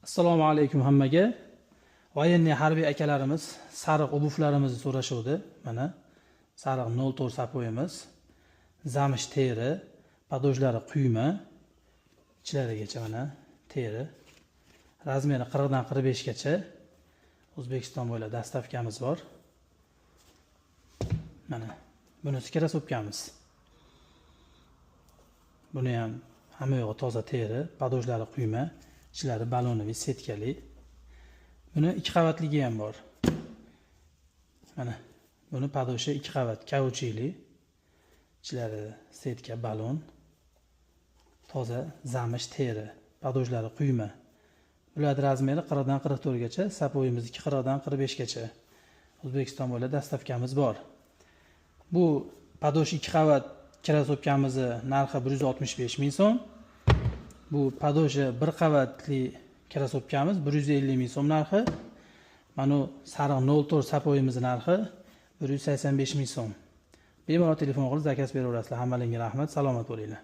Assalomu alaykum hammaga. Военный harbiy akalarimiz sariq обувь larimizni so'rashuvdi. Mana sariq 04 сапог imiz. Замш teri, подошва lari quyma. Ichlarigacha mana teri. Размер i 40 dan 45 gacha. O'zbekiston bo'ylab доставка miz bor. Mana bunisi кроссовка miz. Buni ham hamma yog'i toza teri, подошва lari quyma, ichlari баллоновый setkali. Buni ikki qavatligi ham bor. Mana buni подошва ikki qavat kauchikli. Ichlari сетка баллон. Toza замш teri, подошва lari quyma. Bularning размер i 40 dan 44 gacha, сапог imizniki 40 dan 45 gacha. O'zbekiston bo'ylab доставка miz bor. Bu подошва ikki qavat кроссовка mizni narxi 165 ming so'm. Bu подошва bir qavatli кроссовка miz 150 ming so'm narxi. Mana bu sariq 04 сапог imizni narxi 185 ming so'm. Bemalol telefon qilib заказ beraverasizlar. Hammalaringga rahmat, salomat bo'linglar.